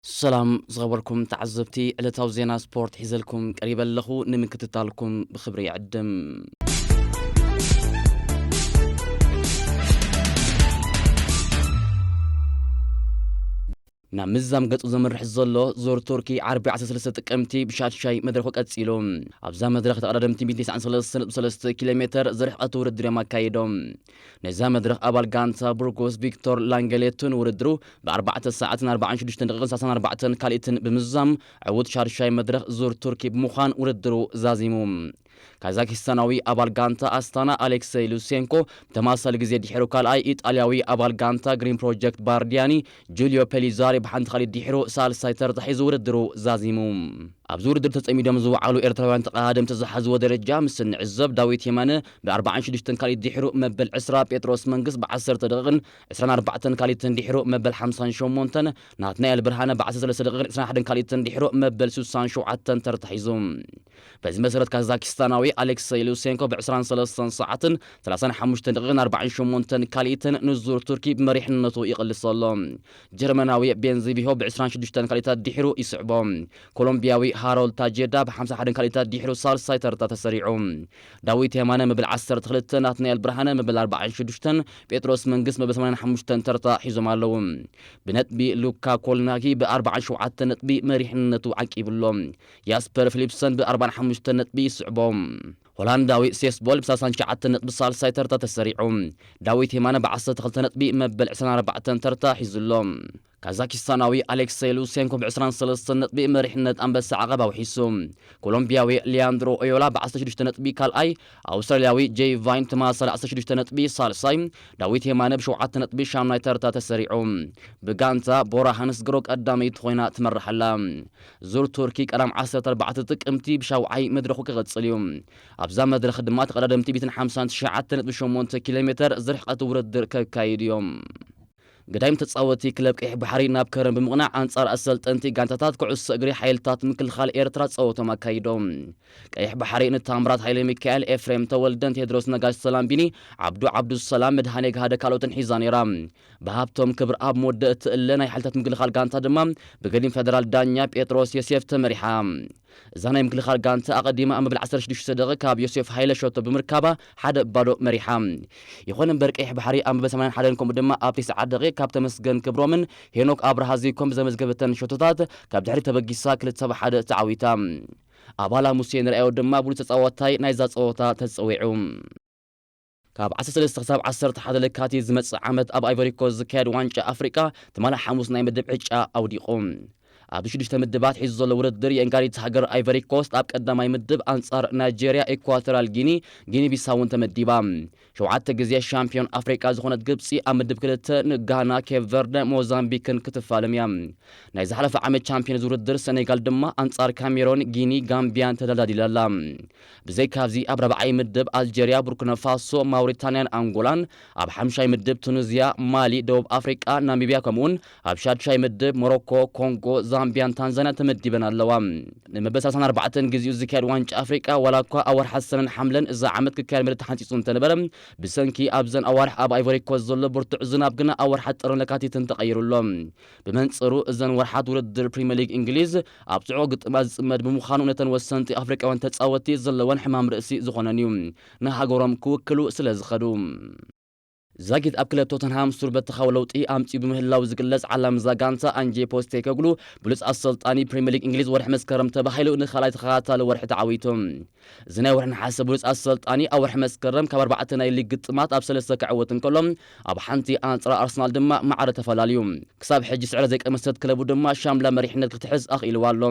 ሰላም ዝኸበርኩም ተዓዘብቲ፣ ዕለታዊ ዜና ስፖርት ሒዘልኩም ቀሪበ ኣለኹ። ንምክትታልኩም ብኽብሪ ይዕድም። ናብ ምዛም ገጹ ዘምርሕ ዘሎ ዙር ቱርኪ ዓርቢ ዓሰርተ ሰለስተ ጥቅምቲ ብሻድሻይ መድረኹ ቀጺሉ። ኣብዛ መድረኽ ተቐዳደምቲ ሚእትን ተስዓን ሰለስተን ነጥቢ ሰለስተ ኪሎ ሜተር ዝርሕቐት ውድድር እዮም ኣካይዶም። ነዛ መድረኽ ኣባል ጋንታ ቡርጎስ ቪክቶር ላንገሌቱን ውድድሩ ብ ኣርባዕተ ሰዓትን ኣርባዓን ሽዱሽተን ደቂቕን ሰላሳን ኣርባዕተን ካልኢትን ብምዛም ዕዉት ሻድሻይ መድረኽ ዙር ቱርኪ ብምዃን ውድድሩ ዛዚሙ። ካዛኪስታናዊ ኣባል ጋንታ ኣስታና ኣሌክሰይ ሉሴንኮ ብተማሳሊ ግዜ ድሒሩ ካልኣይ፣ ኢጣልያዊ ኣባል ጋንታ ግሪን ፕሮጀክት ባርዲያኒ ጁልዮ ፔሊዛሪ ብሓንቲ ካልኢት ድሒሩ ሳልሳይ ተርታ ሒዙ ውድድሩ ዛዚሙ። ኣብዚ ውድድር ተጸሚዶም ዝወዓሉ ኤርትራውያን ተቐዳደምቲ ዝሓዝዎ ደረጃ ምስ እንዕዘብ፣ ዳዊት የማነ ብ ኣርባዓን ሽዱሽተን ካልኢት ድሒሩ መበል ዕስራ፣ ጴጥሮስ መንግስ ብ ዓሰርተ ደቂቕን ዕስራን ኣርባዕተን ካልኢትን ድሒሩ መበል ሓምሳን ሸሞንተን፣ ናትናኤል ብርሃነ ብ ዓሰርተ ሰለስተ ደቂቕን ዕስራን ሓደን ካልኢትን ድሒሩ መበል ስሳን ሸውዓተን ተርታ ሒዙ። በዚ መሰረት ካዛኪስታናዊ ኣሌክሰይ ሉሴንኮ ብ ዕስራን ሰለስተን ሰዓትን ሰላሳን ሓሙሽተን ደቂቕን ኣርባዓን ሸሞንተን ካልኢትን ንዙር ቱርኪ ብመሪሕነቱ ይቕልሶ ኣሎ። ጀርመናዊ ቤንዚቪሆ ብ ዕስራን ሽዱሽተን ካልኢታት ድሒሩ ይስዕቦ። ኮሎምቢያዊ ሃሮልድ ታጀዳ ብ ሓምሳን ሓደን ካልኢታት ድሒሩ ሳልሳይ ተርታ ተሰሪዑ። ዳዊት የማነ መበል ዓሰርተ ክልተ፣ ናትናኤል ብርሃነ መበል ኣርባዓን ሽዱሽተን፣ ጴጥሮስ መንግስ መበል ሰማንያን ሓሙሽተን ተርታ ሒዞም ኣለዉ። ብነጥቢ ሉካ ኮልናኪ ብ ኣርባዓን ሸውዓተን ነጥቢ መሪሕነቱ ዓቂቡ ኣሎ። ያስፐር ፊሊፕሰን ብ ኣርባዓን ሓሙሽተን ነጥቢ ይስዕቦ። ሆላንዳዊ ሴስቦል ብ ሰላሳን ትሽዓተን ነጥቢ ሳልሳይ ተርታ ተሰሪዑ። ዳዊት የማነ ብ ዓሰርተ ክልተ ነጥቢ መበል ዕስራን ኣርባዕተን ተርታ ሒዙ ኣሎ። ካዛኪስታናዊ ኣሌክሰይ ሉሴንኮ ብ ዕስራን ሰለስተን ነጥቢ መሪሕነት ኣንበሳ ዓቐብ ኣውሒሱ። ኮሎምቢያዊ ሊያንድሮ ኦዮላ ብ ዓሰርተ ሽዱሽተ ነጥቢ ካልኣይ፣ ኣውስትራልያዊ ጄይ ቫይን ተመሳሳሊ ዓሰርተ ሽዱሽተ ነጥቢ ሳልሳይ፣ ዳዊት የማነ ብ ሸውዓተ ነጥቢ ሻምናይ ተርታ ተሰሪዑ። ብጋንታ ቦራ ሃንስግሮ ቀዳመይቲ ኮይና ትመርሕ ኣላ። ዙር ቱርኪ ቀዳም ዓሰርተ ኣርባዕተ ጥቅምቲ ብሻውዓይ መድረኹ ክቕጽል እዩ። ኣብዛ መድረኽ ድማ ተቐዳደምቲ ሚእትን ሓምሳን ትሽዓተ ነጥቢ ሸሞንተ ኪሎ ሜተር ዝርሕቐት ውድድር ከካይዱ እዮም። ገዳይም ተጻወቲ ክለብ ቀይሕ ባሕሪ ናብ ከረን ብምቕናዕ ኣንጻር ኣሰልጠንቲ ጋንታታት ኩዕሶ እግሪ ሓይልታት ምክልኻል ኤርትራ ጸወቶም ኣካይዶም። ቀይሕ ባሕሪ ንታምራት ሃይለ ሚካኤል፣ ኤፍሬም ተወልደን ቴድሮስ ነጋሽ፣ ሰላም ቢኒ፣ ዓብዱ ዓብዱሰላም፣ መድሃኔ ግሃደ ካልኦትን ሒዛ ነይራ። ብሃብቶም ክብርኣብ መወዳእቲ እለ ናይ ሓይልታት ምክልኻል ጋንታ ድማ ብገዲም ፈደራል ዳኛ ጴጥሮስ ዮሴፍ ተመሪሓ። እዛ ናይ ምክልኻል ጋንታ ኣቐዲማ ኣብ መበል ዓሰርተ ሽዱሽተ ደቂቕ ካብ ዮሴፍ ሃይለ ሸቶ ብምርካባ ሓደ ባዶ መሪሓ። ይኹን እምበር ቀይሕ ባሕሪ ኣብ መበል ሰማንያን ሓደን ከምኡ ድማ ኣብ ተስዓን ደቂቕ ካብ ተመስገን ክብሮምን ሄኖክ ኣብርሃ ዚኮን ብዘመዝገበተን ሸቶታት ካብ ድሕሪት ተበጊሳ ክልተ ብ ሓደ ተዓዊታ። ኣባላ ሙሴ ንርኣዮ ድማ ብሉጽ ተጻዋታይ ናይዛ ጸወታ ተጸዊዑ። ካብ ዓሰርተ ሰለስተ ክሳብ ዓሰርተ ሓደ ለካቲት ዝመጽእ ዓመት ኣብ ኣይቨሪኮስት ዝካየድ ዋንጫ ኣፍሪቃ ትማሊ ሓሙስ ናይ ምድብ ዕጫ ኣውዲቑ። ኣብ ሽዱሽተ ምድባት ሒዙ ዘሎ ውድድር የእንጋዲት ሃገር ኣይቨሪኮስት ኣብ ቀዳማይ ምድብ ኣንጻር ናይጄርያ፣ ኢኳቶሪያል ጊኒ፣ ጊኒ ቢሳውን ተመዲባ። ሸውዓተ ግዜ ሻምፒዮን ኣፍሪቃ ዝኾነት ግብጺ ኣብ ምድብ ክልተ ንጋና፣ ኬፕ ቨርደ፣ ሞዛምቢክን ክትፋለም እያ። ናይ ዝሓለፈ ዓመት ቻምፒዮን እዚ ውድድር ሰኔጋል ድማ ኣንጻር ካሜሮን፣ ጊኒ፣ ጋምቢያን ተደላዲላ ኣላ። ብዘይካዚ ኣብ ራብዓይ ምድብ ኣልጀርያ፣ ቡርኪና ፋሶ፣ ማውሪታንያን ኣንጎላን፣ ኣብ ሓምሻይ ምድብ ቱኒዝያ፣ ማሊ፣ ደቡብ ኣፍሪቃ፣ ናሚብያ ከምኡውን ኣብ ሻድሻይ ምድብ ሞሮኮ፣ ኮንጎ፣ ዛምቢያን ታንዛንያን ተመዲበን ኣለዋ። ንመበል ሰላሳን ኣርባዕተን ግዜኡ ዝካየድ ዋንጫ ኣፍሪቃ ዋላ እኳ ኣዋርሓ ሰነን ሓምለን እዛ ዓመት ክካየድ መደብ ተሓንጺጹ እንተነበረ፣ ብሰንኪ ኣብዘን ኣዋርሕ ኣብ ኣይቨሪኮስት ዘሎ ብርቱዕ ዝናብ ግና ኣዋርሓ ጥርን ለካቲትን ተቐይሩ ኣሎ። ብመንጽሩ እዘን ወርሓት ውድድር ፕሪምየር ሊግ እንግሊዝ ኣብ ጽዑቕ ግጥማት ዝጽመድ ብምዃኑ ነተን ወሰንቲ ኣፍሪቃውያን ተጻወቲ ዘለወን ሕማም ርእሲ ዝኾነን እዩ ንሃገሮም ክውክሉ ስለ ዝኸዱ። ዛጊት ኣብ ክለብ ቶተንሃም ሱር በተኻዊ ለውጢ ኣምጺኡ ብምህላው ዝግለጽ ዓላሚ እዛ ጋንታ ኣንጄ ፖስቴኮግሉ ብሉጽ ኣሰልጣኒ ፕሪምየር ሊግ እንግሊዝ ወርሒ መስከረም ተባሂሉ ንኻልኣይ ተኸታታሊ ወርሒ ተዓዊቱ። እዚ ናይ ወርሒ ነሓሰ ብሉጽ ኣሰልጣኒ ኣብ ወርሒ መስከረም ካብ ኣርባዕተ ናይ ሊግ ግጥማት ኣብ ሰለስተ ክዕወት እንከሎ ኣብ ሓንቲ ኣንጻር ኣርሰናል ድማ ማዕረ ተፈላልዩ። ክሳብ ሕጂ ስዕረት ዘይቀመሰት ክለቡ ድማ ሻምላ መሪሕነት ክትሕዝ ኣኽኢልዋ ኣሎ።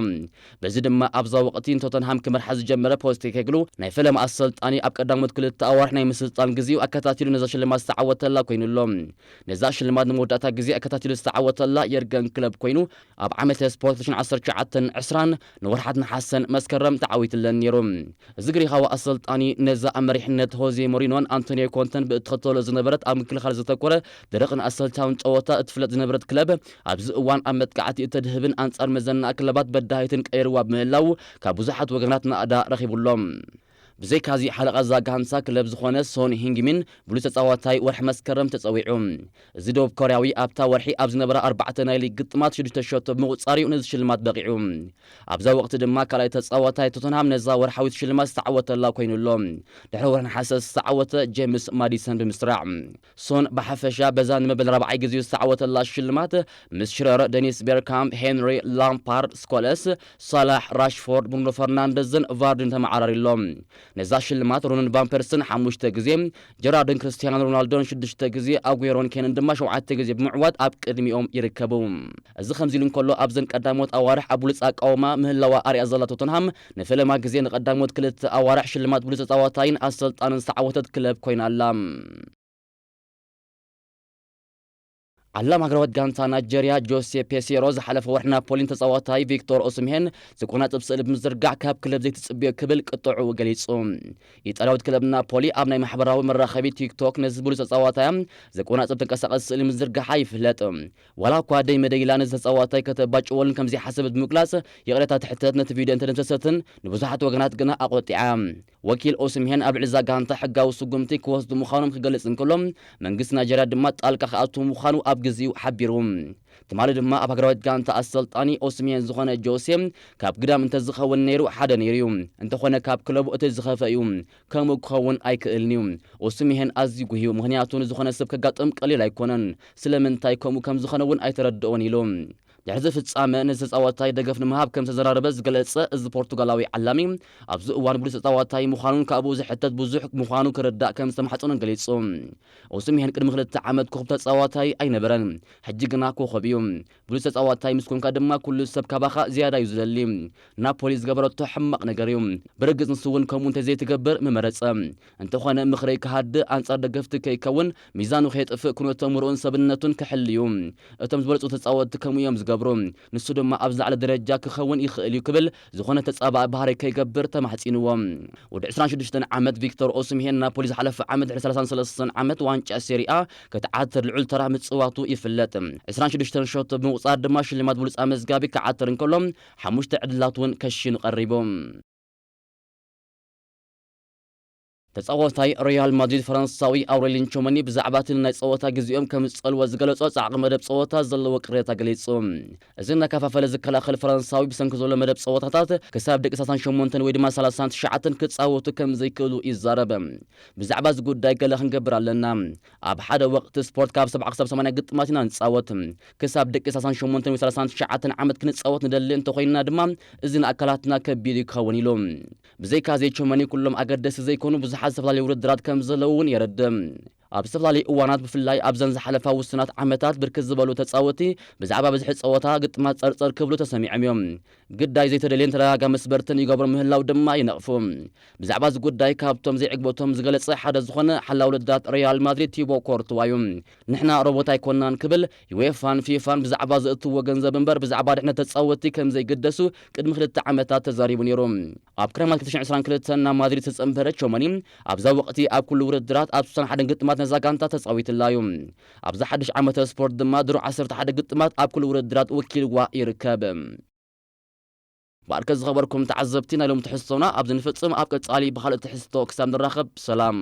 በዚ ድማ ኣብዛ ወቕቲ ንቶተንሃም ክመርሓ ዝጀመረ ፖስቴኮግሉ ናይ ፈለማ ኣሰልጣኒ ኣብ ቀዳሞት ክልተ ኣዋርሕ ናይ ምስልጣን ግዜኡ ኣከታቲሉ ነዛ ሽልማት ዝተዓወተላ ኮይኑ ኣሎ። ነዛ ሽልማት ንመወዳእታ ግዜ ኣከታቲሉ ዝተዓወተላ የርገን ክለብ ኮይኑ ኣብ ዓመተ ስፖርት ክልተ ሽሕን ዓሰርተ ትሽዓተን ዕስራን ንወርሓት ነሓሰን መስከረም ተዓዊትለን ነይሩ። እዚ ግሪኻዊ ኣሰልጣኒ ነዛ ኣብ መሪሕነት ሆዜ ሞሪኖን ኣንቶኒዮ ኮንተን ብእትኸተሎ ዝነበረት ኣብ ምክልኻል ዘተኮረ ደረቕን ኣሰልቻውን ጸወታ እትፍለጥ ዝነበረት ክለብ ኣብዚ እዋን ኣብ መጥቃዕቲ እተድህብን ኣንጻር መዘና ክለባት በዳሂትን ቀይርዋ ብምህላው ካብ ብዙሓት ወገናት ናእዳ ረኺቡ ኣሎ። ብዘይካዚ ሓለቓ እዛ ጋንታ ክለብ ዝኾነ ሶን ሂንግሚን ብሉጽ ተጻዋታይ ወርሒ መስከረም ተጸዊዑ። እዚ ደቡብ ኮርያዊ ኣብታ ወርሒ ኣብ ዝነበራ ኣርባዕተ ናይ ሊግ ግጥማት ሽዱሽተ ሸቶ ብምቑጻር እዩ ነዚ ሽልማት በቒዑ። ኣብዛ ወቕቲ ድማ ካልኣይ ተጻዋታይ ቶተንሃም ነዛ ወርሓዊት ሽልማት ዝተዓወተላ ኮይኑ ኣሎ። ድሕሪ ወርሒ ነሓሰ ዝተዓወተ ጄምስ ማዲሰን ብምስራዕ። ሶን ብሓፈሻ በዛ ንመበል ራብዓይ ግዜኡ ዝተዓወተላ ሽልማት ምስ ሽረር፣ ደኒስ ቤርካምፕ፣ ሄንሪ፣ ላምፓርድ፣ ስኮለስ፣ ሳላሕ፣ ራሽፎርድ፣ ብሩኖ ፈርናንደዝን ቫርድን ተመዓራሪ ኣሎ። ነዛ ሽልማት ሮንን ቫን ፐርስን ሓሙሽተ ግዜ፣ ጀራርድን ክርስቲያኖ ሮናልዶን ሽዱሽተ ግዜ፣ ኣጉዌሮን ኬንን ድማ ሸውዓተ ግዜ ብምዕዋት ኣብ ቅድሚኦም ይርከቡ። እዚ ከምዚ ኢሉ እንከሎ ኣብዘን ቀዳሞት ኣዋርሕ ኣብ ብሉጽ ኣቃውማ ምህላዋ ኣርያ ዘላ ቶተንሃም ንፈለማ ግዜ ንቀዳሞት ክልተ ኣዋርሕ ሽልማት ብሉጽ ተጻዋታይን ኣሰልጣንን ዝተዓወተት ክለብ ኮይና ኣላ። ዓላም ሃገራዊት ጋንታ ናይጀርያ ጆሴ ፔሴሮ ዝሓለፈ ወርሒ ናፖሊን ተጻዋታይ ቪክቶር ኦስምሄን ዘቆናጽብ ስእሊ ብምዝርጋሕ ካብ ክለብ ዘይትጽብዮ ክብል ቅጥዑ ገሊጹ። ኢጣልያዊት ክለብ ናፖሊ ኣብ ናይ ማሕበራዊ መራኸቢ ቲክቶክ ነዚ ብሉጽ ተጻዋታያ ዘቆናጽብ ተንቀሳቐሲ ስእሊ ምዝርጋሓ ይፍለጥ። ዋላ እኳ ደይ መደይ ኢላ ነዚ ተጻዋታይ ከተባጭወሉን ከም ዘይሓሰበት ብምግላጽ ይቕሬታ ትሕተት፣ ነቲ ቪድዮ እንተደምሰሰትን ንብዙሓት ወገናት ግና ኣቖጢዓ። ወኪል ኦስምሄን ኣብ ልዕሊ እዛ ጋንታ ሕጋዊ ስጉምቲ ክወስዱ ምዃኖም ክገልጽ እንከሎ፣ መንግስቲ ናይጀርያ ድማ ጣልቃ ክኣቱ ምዃኑ ኣብ ግዜኡ ሓቢሩ። ትማሊ ድማ ኣብ ሃገራዊት ጋንታ ኣሰልጣኒ ኦስምሄን ዝኾነ ጆሴ ካብ ግዳም እንተዝኸውን ነይሩ ሓደ ነይሩ እዩ። እንተኾነ ካብ ክለቡ እቲ ዝኸፈ እዩ። ከምኡ ክኸውን ኣይክእልን እዩ። ኦስምሄን ኣዝዩ ጉህዩ፣ ምኽንያቱ ንዝኾነ ሰብ ከጋጥም ቀሊል ኣይኮነን። ስለምንታይ ከምኡ ከም ዝኾነ እውን ኣይተረድኦን ኢሉ። ድሕሪ እዚ ፍጻመ ነዚ ተጻዋታይ ደገፍ ንምሃብ ከም ዝተዘራረበ ዝገለጸ እዚ ፖርቱጋላዊ ዓላሚ፣ ኣብዚ እዋን ብሉጽ ተጻዋታይ ምዃኑን ካብኡ ዝሕተት ብዙሕ ምዃኑ ክርዳእ ከም ዝተማሕጸኖን ገሊጹ። ኦስምሄን ቅድሚ ክልተ ዓመት ኮኸብ ተጻዋታይ ኣይነበረን፣ ሕጂ ግና ኮኸብ እዩ። ብሉጽ ተጻዋታይ ምስ ኮንካ ድማ ኩሉ ሰብ ካባኻ ዝያዳ እዩ ዝደሊ። ናፖሊ ዝገበረቶ ሕማቕ ነገር እዩ። ብርግጽ ንሱ እውን ከምኡ እንተዘይትገብር ምመረጸ። እንተኾነ ምኽረይ ክሃድእ፣ ኣንጻር ደገፍቲ ከይከውን፣ ሚዛኑ ከየጥፍእ፣ ኩነቶም ምርኡን ሰብነቱን ክሕልዩ። እቶም ዝበለጹ ተጻወትቲ ከምኡ እዮም ዝገብሩ። ንሱ ድማ ኣብ ዝለዓለ ደረጃ ክኸውን ይኽእል እዩ ክብል ዝኾነ ተጻባኢ ባህሪ ከይገብር ተማሕጺንዎ። ወዲ ዕስራን ሽዱሽተን ዓመት ቪክቶር ኦስምሄን ናፖሊ ዝሓለፈ ዓመት ድሕሪ ሰላሳን ሰለስተን ዓመት ዋንጫ ሴሪኣ ክትዓትር ልዑል ተራ ምጽዋቱ ይፍለጥ። ዕስራን ሽዱሽተን ሸቶ ብምቑጻር ድማ ሽልማት ብሉጽ ኣመዝጋቢ ክዓትር እንከሎ ሓሙሽተ ዕድላት እውን ከሽኑ ቀሪቡ። ተጻዋታይ ሪያል ማድሪድ ፈረንሳዊ ኣውሬሊን ቾመኒ ብዛዕባ እቲ ናይ ጸወታ ግዜኦም ከም ዝጸልዎ ዝገለጾ ጻዕቒ መደብ ጸወታ ዘለዎ ቅሬታ ገሊጹ። እዚ እናከፋፈለ ዝከላኸል ፈረንሳዊ ብሰንኪ ዘሎ መደብ ጸወታታት ክሳብ ደቂ ሰላሳን ሸሞንተን ወይ ድማ ሰላሳን ትሽዓተን ክጻወቱ ከም ዘይክእሉ ይዛረብ። ብዛዕባ እዚ ጉዳይ ገለ ክንገብር ኣለና። ኣብ ሓደ ወቕቲ ስፖርት ካብ ሰብዓ ክሳብ ሰማንያ ግጥማት ኢና ንጻወት። ክሳብ ደቂ ሰላሳን ሸሞንተን ወይ ሰላሳን ትሽዓተን ዓመት ክንጻወት ንደሊ እንተኾይንና ድማ እዚ ንኣካላትና ከቢድ እዩ ክኸውን ኢሉ። ብዘይካዚ ቸመኒ ኩሎም ኣገደስቲ ዘይኮኑ ብዙሓት ዝተፈላለዩ ውድድራት ከም ዘለዉ እውን የረድእ። ኣብ ዝተፈላለዩ እዋናት ብፍላይ ኣብዘን ዝሓለፋ ውሱናት ዓመታት ብርክት ዝበሉ ተጻወቲ ብዛዕባ ብዝሒ ጸወታ ግጥማት ጸርጸር ክብሉ ተሰሚዖም እዮም። ግዳይ ዘይተደልየን ተደጋጋሚ ስበርትን ይገብሩ ምህላው ድማ ይነቕፉ። ብዛዕባ እዚ ጉዳይ ካብቶም ዘይዕግበቶም ዝገለጸ ሓደ ዝኾነ ሓላው ውድድራት ሪያል ማድሪድ ቲቦ ኮርትዋ እዩ። ንሕና ሮቦት ኣይኮናን ክብል ዩኤፋን ፊፋን ብዛዕባ ዘእትዎ ገንዘብ እምበር ብዛዕባ ድሕነት ተጻወቲ ከም ዘይግደሱ ቅድሚ ክልተ ዓመታት ተዛሪቡ ነይሩ። ኣብ ክረማት ክልተ ሽሕን ዕስራን ክልተን ናብ ማድሪድ ዝተጸንበረ ቾመኒ ኣብዛ ወቕቲ ኣብ ኩሉ ውድድራት ኣብ ስሳን ሓደን ግጥማት ነዛ ጋንታ ተጻዊትላ እዩ። ኣብዛ ሓድሽ ዓመተ ስፖርት ድማ ድሮ ዓሰርተ ሓደ ግጥማት ኣብ ኩሉ ውድድራት ወኪልዋ ይርከብ። ባርከ ዝኸበርኩም ተዓዘብቲ ናይ ሎም ትሕዝቶና ኣብዚ ንፍጽም። ኣብ ቀጻሊ ብኻልእ ትሕዝቶ ክሳብ ንራኸብ ሰላም።